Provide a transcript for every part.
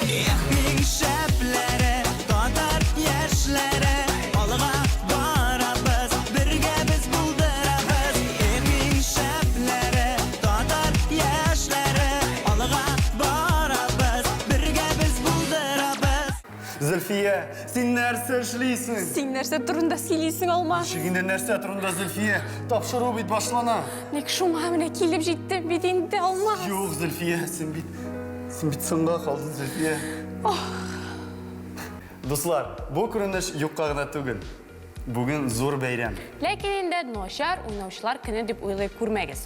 Эх, иң шәпләре, татар яшьләре, алга барабыз, бергә без булдырабыз. Эх, иң шәпләре, татар яшьләре, алга барабыз, бергә без булдырабыз. Зөлфия, син нәрсә эшлисең? Син нәрсә турында сөйлисең, Алмаз? Ничек инде нәрсә турында, Зөлфия? Тапшыру бит башлана. Ник шуңа менә килеп җиттем бит инде, Алмаз. Юк, Зөлфия, син бит син бит соңга калдың, Зөлфия. Дуслар, бу күренеш юкка гына түгел. Бүген зур бәйрәм. Ләкин инде начар уйнаучылар көне дип уйлый күрмәгез.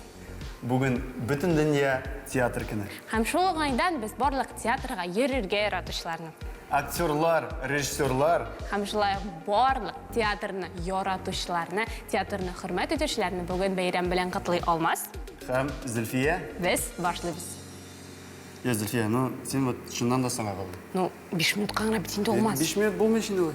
Бүген Бөтендөнья театр көне. Һәм шул уңайдан без барлык театрга йөрергә яратучыларны. Актерлар, режиссерлар. Һәм шулай ук барлык театрны яратучыларны, театрны хөрмәт итүчеләрне бүген бәйрәм белән котлый Алмаз. Һәм Зөлфия. Без башлыйбыз. Я, Зөлфия, ну син вот чыннан да соңга калдың. Ну, биш минутка гына бит инде, Алмаз. 5 минут булмый инде ул.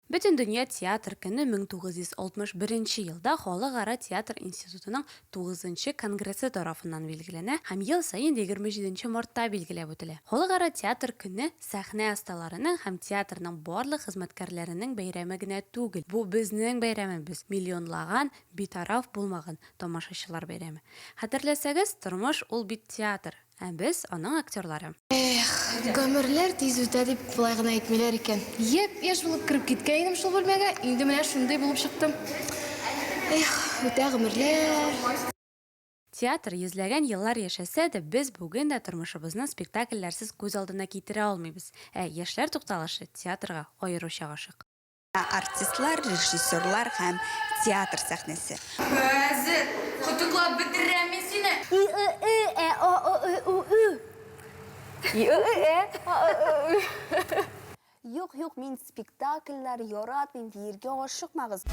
Бөтендөнья театр көне 1961 елда Халыкара театр институтының тугызынчы конгрессы тарафыннан билгеләнә һәм ел саен 27 нче мартта билгеләп үтелә. Халыкара театр көне, сәхнә осталарының һәм театрның барлык хезмәткәрләренең бәйрәме генә түгел, бу безнең бәйрәмебез, миллионлаган битараф булмаган тамашачылар бәйрәме. Хәтерләсәгез, тормыш ул бит театр. Ә без, аның актерлары. Эх, гомерләр тиз үтә дип болай гына әйтмиләр икән. Япь-яшь булып кереп киткән идем шул бүлмәгә, инде менә шундый булып чыктым. Эх, үтә гомерләр. Театр йөзләгән еллар яшәсә дә, без бүген дә тормышыбызны спектакльләрсез күз алдына китерә алмыйбыз. Ә Яшьләр тукталышы театрга аеруча гашыйк. Артистлар, режиссерлар һәм театр сәхнәсе. Хәзер кытыклап бетерәм мин сине! И ы ө ә а ы ө у ү. И ы ө ә а ы ө у ү. Юк, юк, мин спектакльләр яратмыйм диергә ашыкмагыз.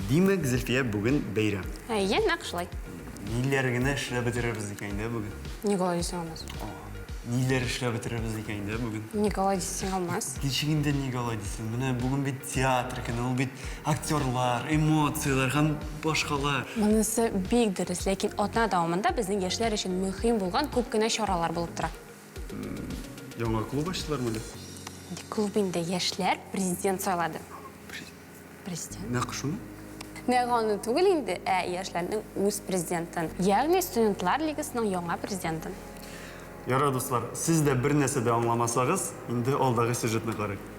Димәк, Зөлфия, бүген бәйрәм. Әйе, нәкъ шулай. Ниләр генә эшләп бетерербез икән инде бүген? Ник алай дисең, Алмаз? Ниләр эшләп бетерербез икән инде бүген? Ник алай дисең, Алмаз? Ничек инде ник алай дисең? Менә бүген бит театр көне, ул бит актерлар, эмоцияләр һәм башкалар. Монысы бик дөрес, ләкин атна дәвамында безнең яшьләр өчен мөһим булган күп кенә чаралар булып тора. Яңа клуб ачтылармы әллә? Клуб инде, яшьләр президент сайлады. Президент. Нәкъ шуны? Нәкъ аны түгел инде, ә яшьләрнең үз президентын. Ягъни студентлар лигасының яңа президентын. Ярар, дуслар, сез дә бер нәрсә дә аңламасагыз, инде алдагы сюжетны карыйк.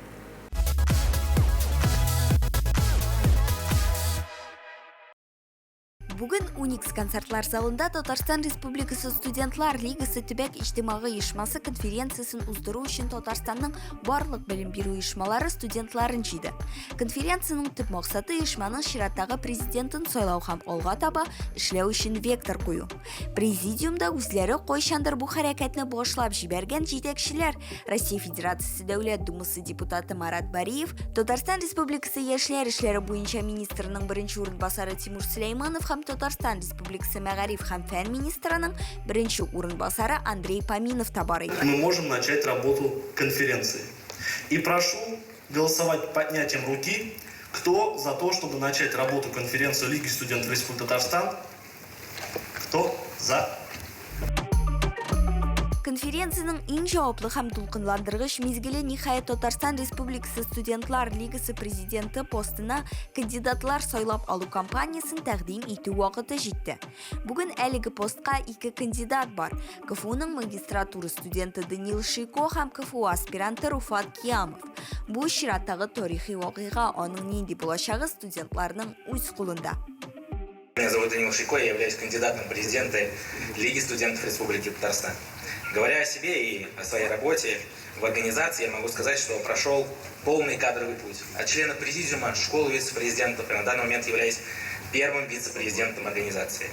Бүген Уникс концертлар залында Татарстан Республикасы Студентлар лигасы төбәк иҗтимагый оешмасы конференциясен уздыру өчен Татарстанның барлык белем бирү оешмалары студентларын җыйды. Конференциянең төп максаты оешманың чираттагы президентын сайлау һәм алга таба эшләү өчен вектор кую. Президиумда үзләре кайчандыр бу хәрәкәтне башлап җибәргән җитәкчеләр Россия Федерациясе Дәүләт Думасы депутаты Марат Бариев, Татарстан Республикасы Яшьләр эшләре буенча министрының беренче урынбасары Тимур Сөләйманов һәм Татарстан Республикасы мәгариф һәм фән министрының беренче урынбасары Андрей Поминов та бар иде. Мы можем начать работу конференции. И прошу голосовать поднятием руки, кто за то, чтобы начать работу конференцию Лиги студентов Республики Татарстан. Кто за? Конференциянең иң җаваплы һәм дулкынландыргыч мизгеле ниһаять Татарстан Республикасы Студентлар лигасы президенты постына кандидатлар сайлап алу кампаниясен тәкъдим итү вакыты җитте. Бүген әлеге постка ике кандидат бар. КФУның магистратура студенты Даниил Шийко һәм КФУ аспиранты Руфат Киямов. Бу чираттагы тарихи вакыйга, аның нинди булачагы студентларның үз кулында. Меня зовут Данил Шико, я являюсь кандидатом в президенты Лиги студентов Республики Татарстан. Говоря о себе и о своей работе в организации, я могу сказать, что прошел полный кадровый путь. От члена президиума, школы вице-президентов, и на данный момент являюсь первым вице-президентом организации.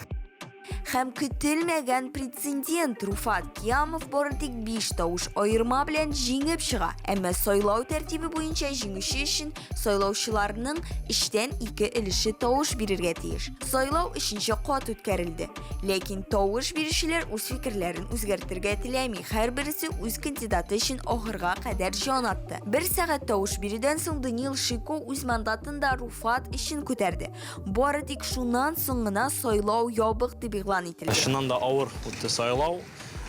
Һәм көтелмәгән прецедент, Руфат Киямов бары тик 5 тавыш аерма белән җиңеп чыга. Әмма сайлау тәртибе буенча җиңүче өчен сайлаучыларның өчтән ике өлеше тавыш бирергә тиеш. Сайлау өченче кат үткәрелде. Ләкин тавыш бирүчеләр үз фикерләрен үзгәртергә теләми, һәрбересе үз кандидаты өчен ахырга кадәр җан атты. Бер сәгать тавыш бирүдән соң Даниил Шико үз мандатын да Руфат өчен күтәрде. Бары тик шуннан соң гына сайлау ябык дип игълан ителде. Чыннан да авыр үтте сайлау.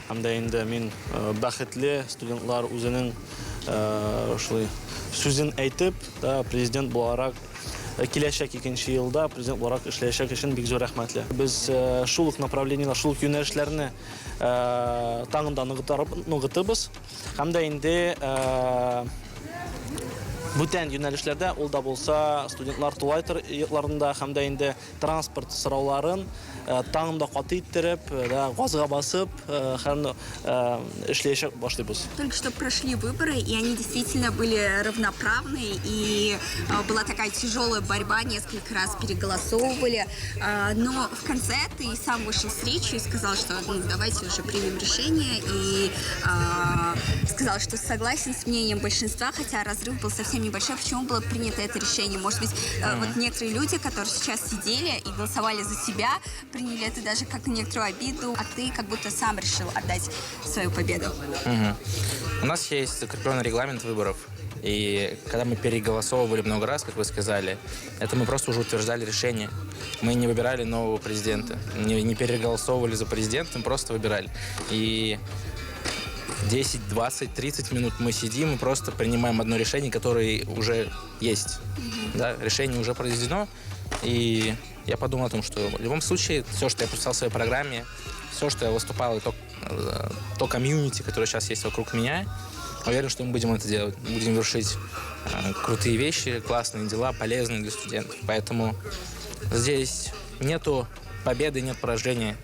Һәм дә инде мин бәхетле, студентлар үзенең шулай сүзен әйтеп, да, президент буларак киләчәк икенче елда президент буларак эшләячәк өчен бик зур рәхмәтле. Без шул ук направлениеләр, шул ук юнәлешләрне тагын да ныгытырбыз. Һәм дә инде бүтән юнәлешләрдә, ул да булса студентлар тулай йортларында һәм дә инде транспорт сорауларын тагын да каты иттереп, да, газга басып һәм эшләячәк башлыйбыз. Только что прошли выборы, и они действительно были равноправные, и была такая тяжелая борьба, несколько раз переголосовывали. Но в конце ты сам вышел с речью и сказал, что ну, давайте уже примем решение, и сказал, что согласен с мнением большинства, хотя разрыв был совсем небольшой. Почему было принято это решение? Может быть, вот некоторые люди, которые сейчас сидели и голосовали за себя, приняли это даже как некоторую обиду, а ты как будто сам решил отдать свою победу. Угу. У нас есть закрепленный регламент выборов. И когда мы переголосовывали много раз, как вы сказали, это мы просто уже утверждали решение. Мы не выбирали нового президента, не переголосовывали за президента, мы просто выбирали. И 10, 20, 30 минут мы сидим и просто принимаем одно решение, которое уже есть. Да, решение уже произведено. И я подумал о том, что в любом случае все, что я писал в своей программе, все, что я выступал, и то комьюнити, которое сейчас есть вокруг меня, уверен, что мы будем это делать. Будем вершить крутые вещи, классные дела, полезные для студентов. Поэтому здесь нету победы, нет поражения.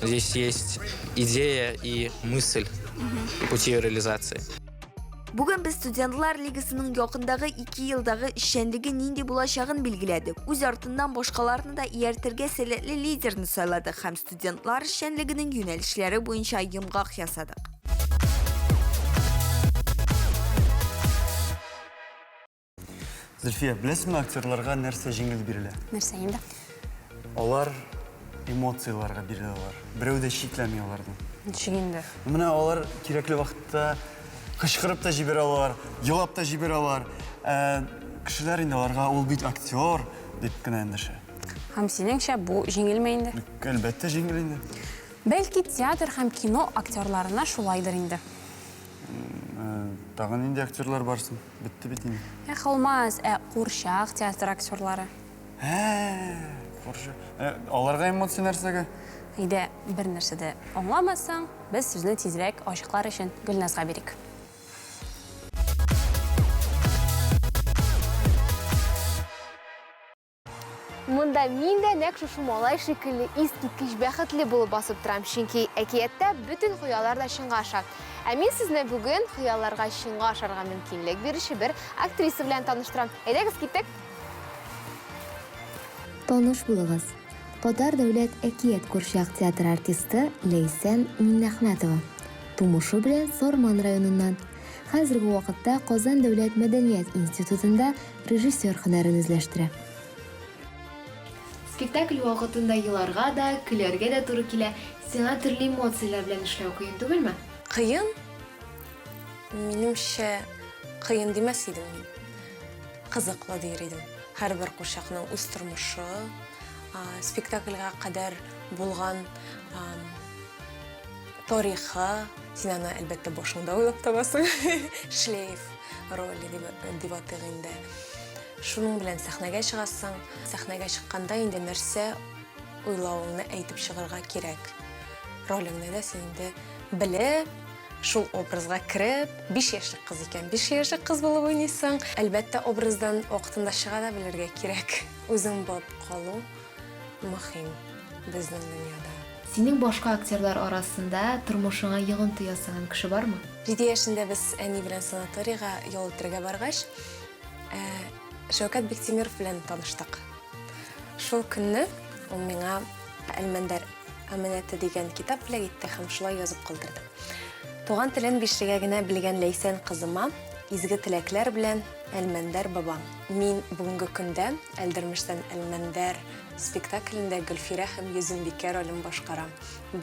Здесь есть идея и мысль, и пути ее реализации. Бүген без студентлар лигасының якындагы 2 елдагы эшчәнлеге нинди булачагын билгеләдек. Үз артыннан башкаларны да ияртергә сәләтле лидерны сайладык һәм студентлар эшчәнлегенең юнәлешләре буенча йомгак ясадык. Зөлфия, беләсеңме, актерларга нәрсә җиңел бирелә? Нәрсә инде? Алар эмоцияләргә биреләләр. Берәү дә чикләми аларны. Ничек инде? Менә алар кирәкле вакытта кычкырып та җибәрә алалар, елап та җибәрә алалар. Ә кешеләр инде аларга ул бит актер дип кенә эндәшә. Һәм синеңчә бу җиңелме инде? Әлбәттә җиңел инде. Бәлки театр һәм кино актерларына шулайдыр инде. Тагын нинди актерлар бар соң? Бетте бит инде. Эх, Алмаз, ә курчак театр актерлары? Ә, курчак. Аларга эмоция нәрсәгә? Әйдә, бер нәрсә дә аңламасаң, без сүзне тизрәк ачыклар өчен Гөлназга бирик. Монда мин дә нәкъ шушы малай шикелле искиткеч бәхетле булып басып торам, чөнки әкияттә бөтен хыяллар да чынга аша. Ә мин сезне бүген хыялларга чынга ашарга мөмкинлек бирүче бер актриса белән таныштырам. Әйдәгез, киттек! Таныш булыгыз, Татар дәүләт әкият курчак театры артисты Ләйсән Миннәхмәтова. Тумышы белән Сарман районыннан. Хәзерге вакытта Казан дәүләт мәдәният институтында режиссер һөнәрен үзләштерә. Спектакль вакытында еларга да, көләргә дә туры килә. Сиңа төрле эмоцияләр белән эшләү кыен түгелме? Кыен? Минемчә, кыен димәс идем мин. Кызыклы дияр идем. Һәрбер курчакның үз тормышы, спектакльгә кадәр булган тарихы, син аны, әлбәттә, башыңда уйлап табасың. Шлейф роле дип атыйк инде. Шуның белән сәхнәгә чыгасың. Сәхнәгә чыкканда инде нәрсә уйлавыңны әйтеп чыгарга кирәк. Ролеңне дә син инде белеп, шул образга кереп, 5 яшьлек кыз икән, 5 яшьлек кыз булып уйныйсың. Әлбәттә, образдан вакытында чыга да белергә кирәк. Үзең булып калу мөһим безнең дөньяда. Синең башка актерлар арасында тормышыңа йогынты ясаган кеше бармы? 7 яшендә без әни белән санаторийга ял итәргә баргач, Шәүкәт Биктимиров белән таныштык. Шул көнне ул миңа Әлмәндәр амәнәте дигән китап бүләк итте һәм шулай язып калдырды. Туган телен бишлегә генә белгән Ләйсән кызыма изге теләкләр белән Әлмәндәр бабам. Мин бүгенге көндә Әлдермештән Әлмәндәр спектаклендә Гөлфирә һәм Йөзембикә ролен башкарам.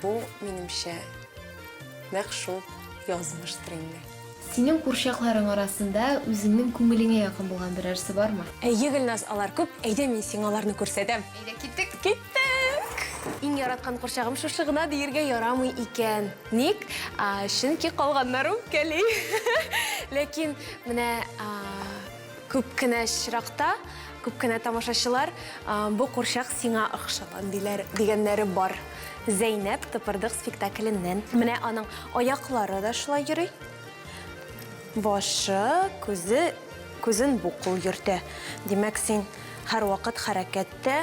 Бу, минемчә, нәкъ шул язмыштыр инде. Синең курчакларың арасында үзеңнең күңелеңә якын булган берәрсе бармы? Әйе, Гөлназ, алар күп. Әйдә, мин сиңа аларны күрсәтәм. Әйдә, киттек. Киттек! Иң яраткан курчагым шушы гына диергә ярамый икән. Ник? Чөнки калганнары үпкәли. Ләкин менә күп кенә очракта, күп кенә тамашачылар бу курчак сиңа охшаган диләр, дигәннәре бар. Зәйнәп тыпырдык спектакленнән. Менә аның аяклары да шулай йөри. Башы, күзе, күзен бу кул йөртә. Димәк, син һәрвакыт хәрәкәттә,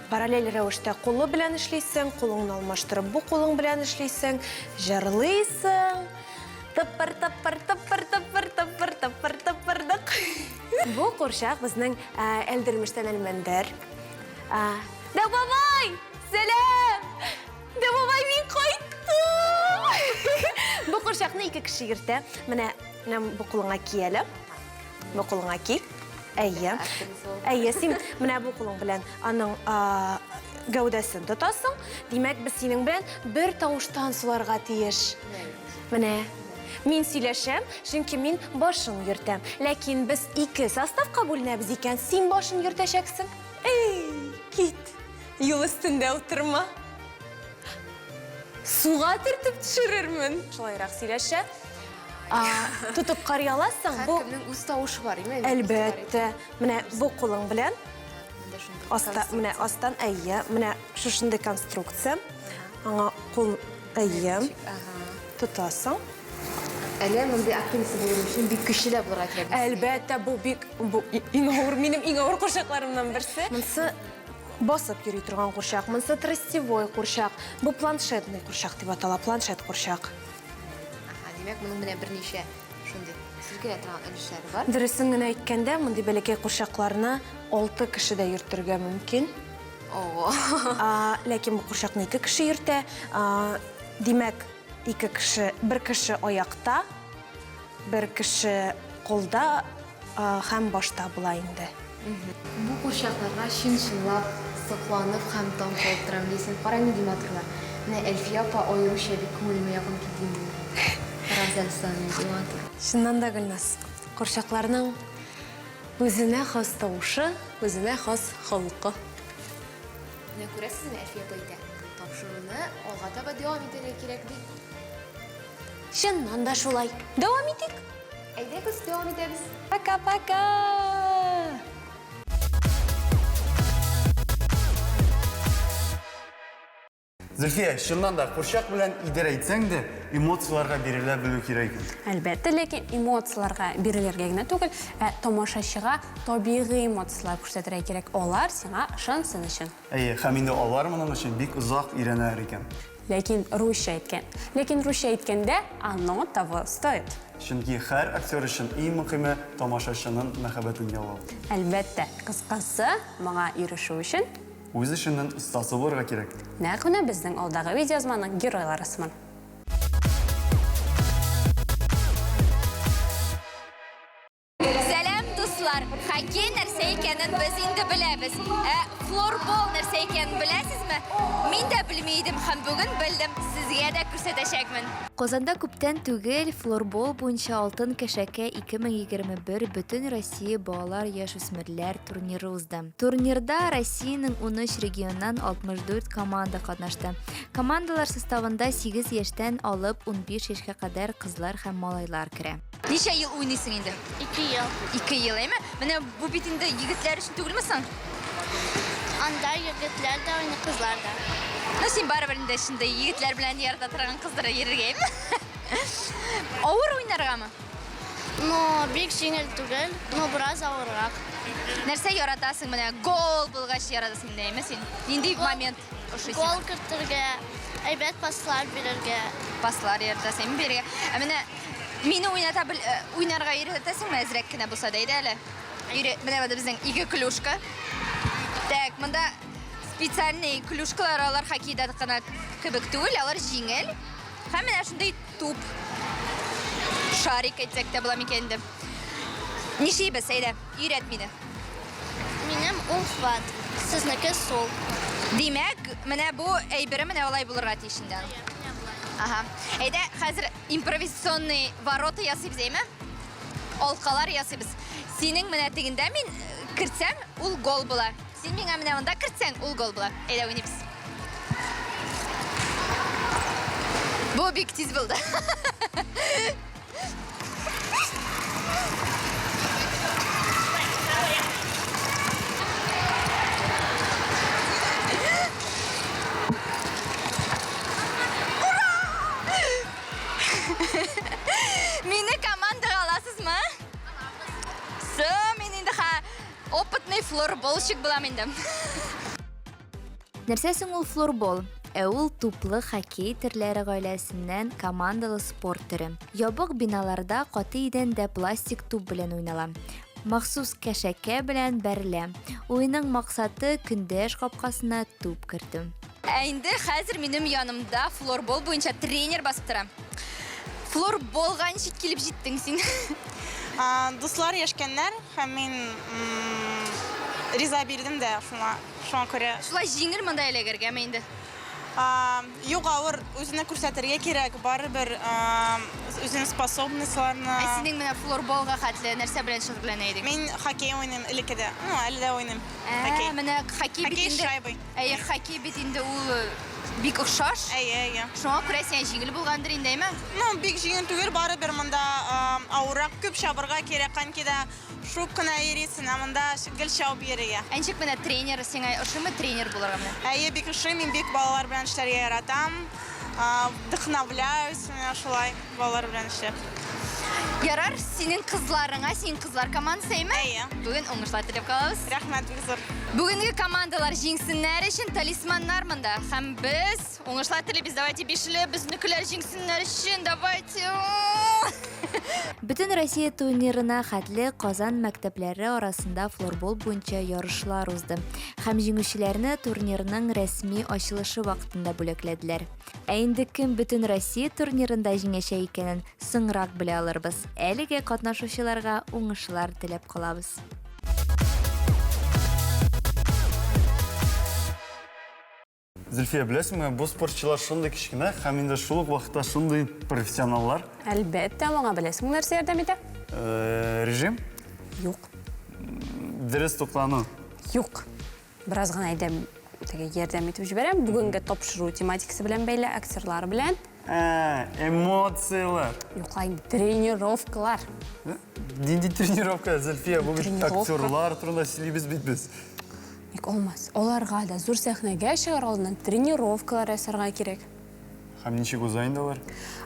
параллель рәвештә кулы белән эшлисең, кулыңны алмаштырып бу кулың белән эшлисең, җырлыйсың. Тыпыр, тыпыр, тыпыр, тыпыр, тыпыр, тыпыр, тыпырдык. Бу курчак безнең Әлдермештән Әлмәндәр. Дәү бабай! Сәлам! Дәү бабай, мин кайттым! Бу курчакны ике кеше йөртә. Менә, менә бу кулыңа ки әле. Бу кулыңа ки. Әйе. Әйе, син менә бу кулың белән аның гәүдәсен тотасың. Димәк, без синең белән бер тавыштан суларга тиеш. Менә мин сөйләшәм, чөнки мин башын йөртәм. Ләкин без ике составка бүленәбез икән, син башын йөртәчәксең. Эй, кит! Юл өстендә утырма. Суга төртеп төшерермен. Шулайрак сөйләшә. Тотып карый аласың. Бу Һәркемнең үз тавышы бар, име? Әлбәттә. Менә бу кулың белән. Аста, менә астан әйе, менә шушындый конструкция. Аңа кул әйе. Тотасың. Әле мондый актриса булыр өчен бик көчле дә булырга кирәк. Әлбәттә, бу бик бу иң авыр, минем иң авыр курчакларымнан берсе. Монсы басып йөри торган курчак, монсы тростевой курчак, бу планшетный курчак дип атала, планшет курчак. Ага, димәк, моның менә берничә шундый селкенә торган өлешләре бар. Дөресен генә әйткәндә, мондый бәләкәй курчакларны алты кеше дә йөртергә мөмкин. Ого. Ләкин бу курчакны ике кеше йөртә. Димәк, Ике кеше, бер кеше аякта, бер кеше кулда һәм башта була инде. Бу курчакларга чын-чынлап сокланып һәм таң калып торам, Ләйсән, кара нинди матурлар. Менә Әлфия апа аеруча бик күңелемә якын килде инде. Карагыз әле сез аны нинди матур. Чыннан да, Гөлназ, курчакларның үзенә хас тавышы, үзенә хас холкы. Менә күрәсезме, Әлфия апа әйтә, тапшыруны алга таба дәвам итәргә кирәк, ди. Чыннан да шулай. Дәвам итик. Әйдәгез, дәвам итәбез. Пока-пока! Зөлфия, чыннан да, курчак белән идарә итсәң дә, эмоцияләргә бирелә белү кирәк икән. Әлбәттә, ләкин эмоцияләргә бирелергә генә түгел, ә тамашачыга табигый эмоцияләр күрсәтергә кирәк, алар сиңа ышансын өчен. Әйе, һәм инде алар моның өчен бик озак өйрәнәләр икән. Ләкин русча әйткән. Ләкин русча әйткәндә, оно того стоит. Чөнки һәр актер өчен иң мөхиме, тамашачының мәхәббәтен яулау. Әлбәттә, кыскасы, моңа ирешү өчен. Үз эшенең остасы булырга кирәк. Нәкъ менә безнең алдагы видеоязманың геройлары сыман. Сәлам, дуслар! Хоккей нәрсә икәнен без инде беләбез. Ә флорбол нәрсә икәнен беләсезме? Мин дә белми идем һәм бүген белдем. Сезгә дә күрсәтәчәкмен. Казанда күптән түгел флорбол буенча Алтын кәшәкә 2021 Бөтенроссия балалар-яшүсмерләр турниры узды. Турнирда Россиянең 13 регионнан 64 команда катнашты. Командалар составында 8 яшьтән алып 15 яшькә кадәр кызлар һәм малайлар керә. Ничә ел уйныйсың инде? Ике ел. Ике ел, әйме? Менә бу бит инде егетләр өчен түгелме соң? Анда егетләр дә уйный, кызлар да. Ну, син барыбер инде шундый егетләр белән ярата торган кыздыр йөрергә, әйме? Авыр уйнаргамы? Ну, бик җиңел түгел, но бераз авыррак. Нәрсә яратасың менә гол булгач яратасың инде, әйме син? Нинди момент ошый сиңа? Гол кертергә, әйбәт паслар бирергә. Паслар яратасың, әйме бирергә. Ә менә мине уйната бел, э, уйнарга өйрәтәсеңме әзрәк кенә булса да, әйдә әле. Өйрә, менә монда безнең ике клюшка. Так, монда. Специальный клюшкалар алар хоккейда гына кебек түгел, алар җиңел. Һәм менә шундый туп. Шарик әйтсәк тә була микән инде. Нишлибез, әйдә, өйрәт мине. Минем уң хват, сезнеке сул. Димәк, менә бу әйбере менә алай булырга тиеш инде. Ага. Әйдә, хәзер импровизационный ворота ясыйбыз, әйме? Алкалар ясыйбыз. Синең менә тегендә мин э, кертсәм, ул гол була. Син миңа менә монда кертсәң, ул гол була. Әйдә уйныйбыз. Бу бик тиз булды. Мине командага аласызмы? Все, мин инде ха опытный флорболщик булам инде. Нәрсә соң ул флорбол? Ә ул туплы хоккей төрләре гаиләсеннән командалы спорт төре. Ябык биналарда каты идәндә пластик туп белән уйнала. Махсус кәшәкә белән бәрелә. Уенның максаты көндәш капкасына туп кертү. Ә инде хәзер минем янымда флорбол буенча тренер басып тора. Флорболга ничек килеп җиттең син? Дуслар яшкәннәр һәм мин риза бирдем дә шуңа. Шуңа күрә. Шулай җиңел монда эләгергәме инде? Юк, авыр. Үзеңне күрсәтергә кирәк, барыбер үзеңнең способностьларны. Ә синең менә флорболга хәтле нәрсә белән шөгыльләнә идең? Мин хоккей уйныйм элекке дә. Ну, әле дә уйныйм. Хоккей. Менә хоккей бит инде. Хоккей с шайбой. Әйе, хоккей бит инде ул э, бик охшаш. Әйе, әйе. Шуңа күрә сиңа җиңел булгандыр инде, әйме? Ну, бик җиңел түгел, барыбер монда авыррак, күп чабырга кирәк, конькида. Шуып кына йөрисең, ә монда гел чабып йөрергә. Ә ничек менә тренер, сиңа ошыймы тренер булырга менә? Әйе, бик ошый, мин бик балалар белән эшләргә яратам. Вдохновляюсь менә шулай балалар белән эшләп. Ярар, синең кызларыңа, синең кызлар командасы, әйме? Әйе. Бүген уңышлар теләп калабыз. Рәхмәт, бик зур. Бүгенге командалар җиңсеннәр өчен талисманнар монда. Һәм без Уңышлар телибез, давайте бишле, безнекеләр җиңсеннәр өчен, давайте. Бөтен Россия турнирына хәтле Казан мәктәпләре арасында флорбол буенча ярышлар узды һәм җиңүчеләрне турнирның рәсми ачылышы вакытында бүләкләделәр. Ә инде кем бөтен Россия турнирында җиңәчәк икәнен соңрак белә алырбыз. Әлегә катнашучыларга уңышлар теләп калабыз. Зөлфия, беләсеңме, бу спортчылар шундый кечкенә һәм инде шул ук вакытта шундый профессионаллар. Әлбәттә, моңа беләсеңме нәрсә ярдәм итә? Э, режим? Юк. Дөрес туклану. Юк. Бераз гына әйдә теге ярдәм итеп җибәрәм. Бүгенге тапшыру тематикасы белән бәйле, актерлар белән. Ә, эмоцияләр. Юк, инде тренировкалар. Нинди тренировка, Зөлфия? Бу бит актерлар турында сөйлибез бит без. Ник алмас? Аларга да зур сәхнәгә чыгар алдыннан тренировкалар ясарга кирәк. Һәм ничек уза инде алар?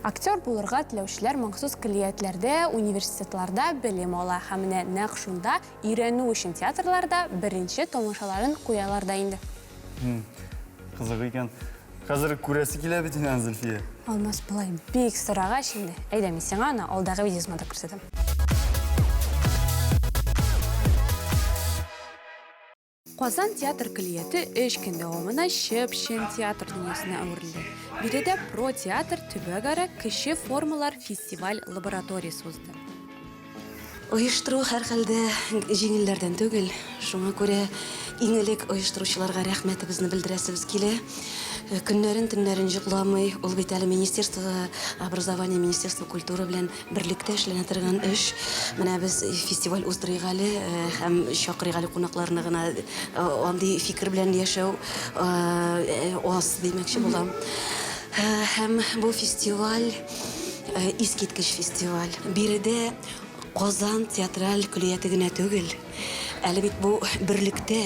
Актер булырга теләүчеләр махсус көллиятләрдә, университетларда белем ала һәм менә нәкъ шунда өйрәнү өчен театрларда беренче тамашаларын куялар да инде. Кызык икән. Хәзер күрәсе килә бит инде, Зөлфия. Алмаз болай бик сорагач инде. Әйдә, мин сиңа аны алдагы видеосында күрсәтәм. Казан театр көллияте өч көн дәвамына чып-чын театр дөньясына әверелде. Биредә Про театр төбәкара кече формалар фестиваль лабораториясе узды. Оештыру һәрхәлдә җиңелләрдән түгел. Шуңа күрә иң элек оештыручыларга рәхмәтебезне белдерәсебез килә. Көннәрен, төннәрен йокламый. Ул бит әле Министерство образования, Министерство культуры белән берлектә эшләнә торган эш. Менә без фестиваль уздырыйк әле һәм чакырыйк әле кунакларны гына. Андый фикер белән яшәү аз димәкче булам. Һәм бу фестиваль Искиткеч фестиваль. Биредә Казан театраль көллияте генә түгел, әле бит бу берлектә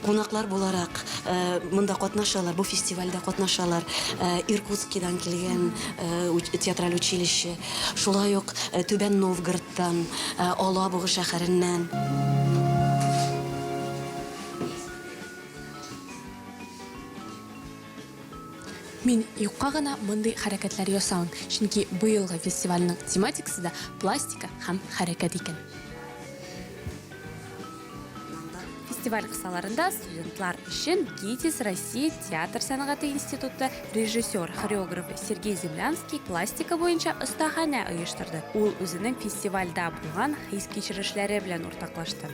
кунаклар буларак монда катнашалар, бу фестивальдә катнашалар. Иркутскидан килгән театраль училище, шулай ук Түбән Новгородтан, Алабуга шәһәреннән. Мин юкка гына мондый хәрәкәтләр ясамыйм, чөнки быелгы фестивальнең тематикасы да пластика һәм хәрәкәт икән. Фестиваль кысаларында студентлар өчен ГИТИС Россия театр сәнгате институты режиссер, хореографы Сергей Землянский пластика буенча остаханә оештырды. Ул үзенең фестивальдә булган хис-кичерешләре белән уртаклашты.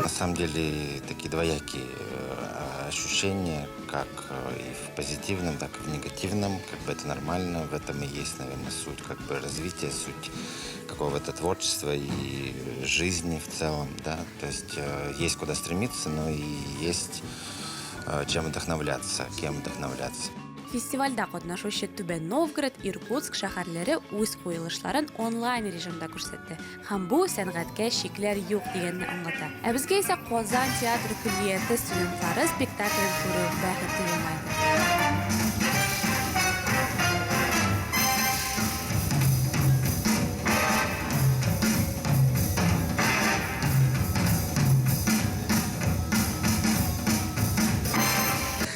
На самом деле такие двоякие э, ощущения, как э, и в позитивном, так и в негативном. Как бы это нормально, в этом и есть, наверное, суть как бы развития, суть какого-то творчества и жизни в целом, да. То есть э, есть куда стремиться, но и есть э, чем вдохновляться, кем вдохновляться. Фестивальдә катнашучы Түбән Новгород, Иркутск шәһәрләре үз куелышларын онлайн режимда күрсәтте. Һәм бу сәнгатькә чикләр юк дигәнне аңлата. Ә безгә исә Казан театр көллияте студентлары спектаклен күрү бәхете елмайды.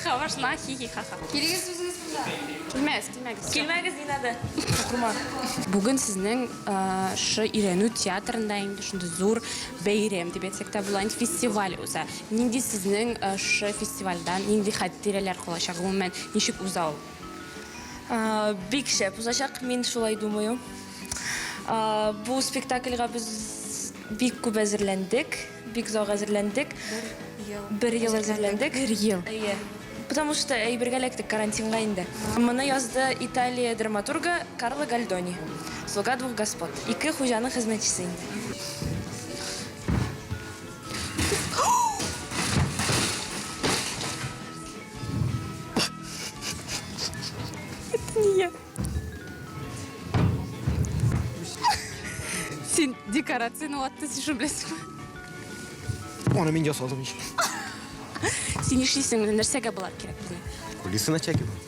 Хавашна хи-хи-ха-ха. Килегез үзегез монда. Килмәгез, килмәгез. Килмәгез, не надо. Курма. Бүген сезнең шы өйрәнү театрында инде шундый зур бәйрәм дип әйтсәк тә була, инде фестиваль уза. Нинди сезнең шы фестивальдән нинди хатирәләр калачак, гомумән, ничек уза ул? Бик шәп узачак, мин шулай думаю. Бу спектакльгә без бик күп әзерләндек, бик озак әзерләндек. Бер ел. Бер ел әзерләндек. Бер ел. Әйе. Потому что әйбергә эләктек карантинга инде. Моны язды Италия драматургы Карло Гальдони. Слуга двух господ. Ике хуҗаның хезмәтчесе инде. Это не я. Син декорацияне ватты, син шуны беләсеңме? Аны мин ясадым ич. Син нишлисең, менә нәрсәгә болар кирәк безгә? Кулисы натягиваю.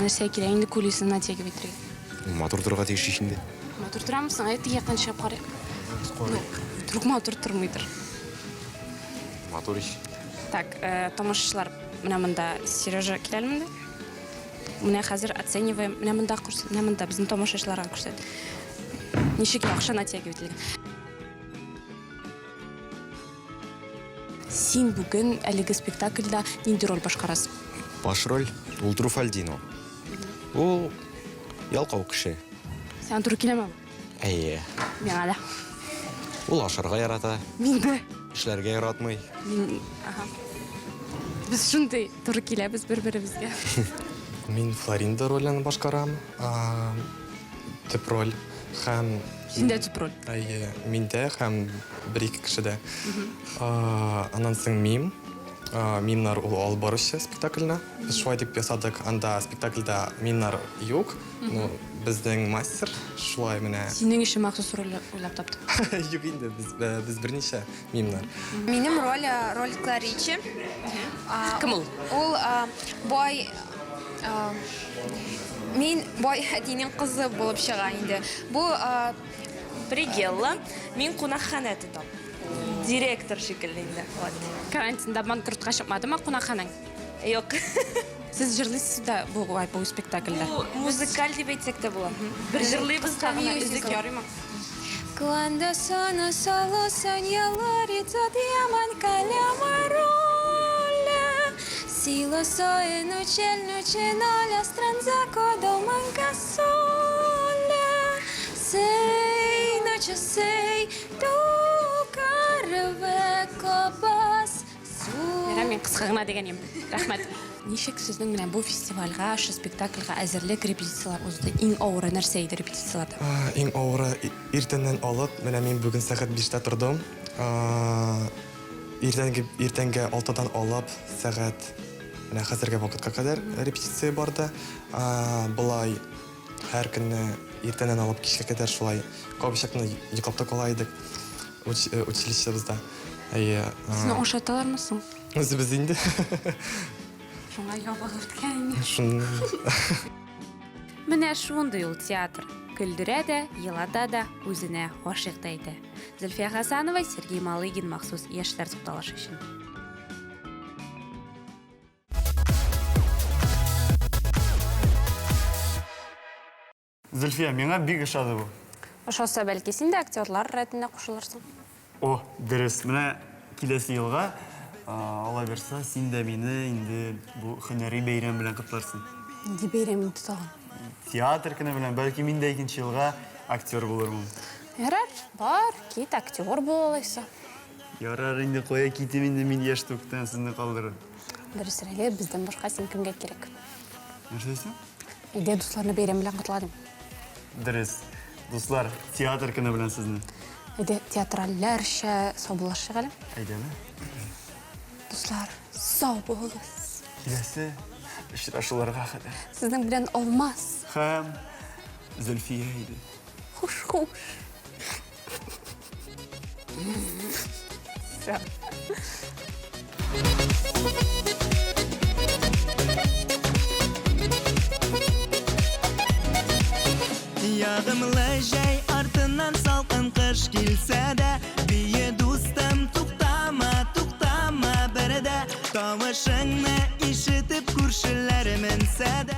Нәрсәгә кирәк инде кулисы натягивать итәргә? Матур торырга тиеш ич инде. Матур торамы соң? Әйт, теге яктан чыгып карыйк. Ну, вдруг матур тормыйдыр. Матур ич. Так, э, тамашачылар, менә монда Сережа килә әле монда. Менә хәзер оцениваем. Менә монда күрсәт, менә монда безнең тамашачыларга күрсәт. Ничек яхшы натягивать ителгән. Син бүген әлеге спектакльдә нинди роль башкарасың? Баш роль ул Труфальдино. Ул ялкау кеше. Сиңа туры киләме бу? Әйе. Миңа да. Ул ашарга ярата. Мин дә. Эшләргә яратмый. Мин, ага. Без шундый туры киләбез бер-беребезгә. Мин Флоринда ролен башкарам. Төп роль һәм Синдә төп роль. Әйе, миндә һәм бер-ике кешедә. Аннан соң мим. Мимнар ул алып баручы спектакльне. Без шулай дип ясадык. Анда спектакльдә мимнар юк. Ну, безнең мастер шулай менә. Синең өчен махсус роль уйлап тапты. Юк инде, без, э, без берничә мимнар. Минем роль, э, роль Кларичи. Кем ул? Ул э, бай мин бай әтинең кызы булып чыга инде. Бу Бригелла, мин кунакханә тотам. Директор шикелле инде. Вот. Карантинда банкротка чыкмадымы кунакханәң? Юк. Сез җырлыйсыз да бу бу спектакльдә? Бу музыкаль дип әйтсәк тә була. Бер җырлыйбыз да гына өзек ярыймы? Quando sono solo sogno ti manca la Si lo so e luce luce no la stranza codo manca sola Sei noche sei tu carve copas Ярар, мин кыска гына дигән идем. Рәхмәт. Ничек сезнең менә бу фестивальгә, шушы спектакльгә әзерлек, репетицияләр узды? Иң авыры нәрсә иде репетицияләрдә? Иң авыры иртәннән алып, менә мин бүген сәгать биштә тордым. Иртәнге иртәнге алтыдан алып сәгать менә хәзерге вакытка кадәр репетиция барды. Болай һәр көнне иртәннән алып кичкә кадәр шулай кайберчакны йоклап та кала идек. Училищебызда. Әйе. Сезне ашаталармы соң? Үзебез инде. Шуңа ябыгып беткән инде. Шуннан. Менә шундый ул театр. Көлдерә дә, елата да, үзенә гашыйк та итә. Зөлфия Хәсәнова, Сергей Малыгин махсус Яшьләр тукталышы өчен. Зөлфия, миңа бик ошады бу. Ошаса, бәлки, син дә актерлар рәтенә кушылырсың. О, дөрес. Менә киләсе елга, Алла бирса, син дә мине инде бу һөнәри бәйрәм белән котларсың. Нинди бәйрәм инде тагын? Театр көне белән, бәлки мин дә икенче елга актер булырмын. Ярар, бар, кит, актер бул алайса. Ярар инде, кая китим инде мин яшь түктән сезне калдырып. Дөресрәге, бездән башка син кемгә кирәк? Нәрсәсе? Әйдә, дусларны бәйрәм белән котла дим. Дөрес. Дуслар, театр көне белән сезне. Әйдә, театральләрчә саубуллашыйк әле. Әйдәме? Дуслар, сау булыгыз. Киләсе очрашуларга кадәр. Сезнең белән Алмаз. Һәм Зөлфия иде. Хуш, хуш. Все. Ягымлы җәй артыннан салкын кыш килсә дә, Бие дустым, туктама, туктама бер дә, Тавышыңны ишетеп күршеләр менсә дә.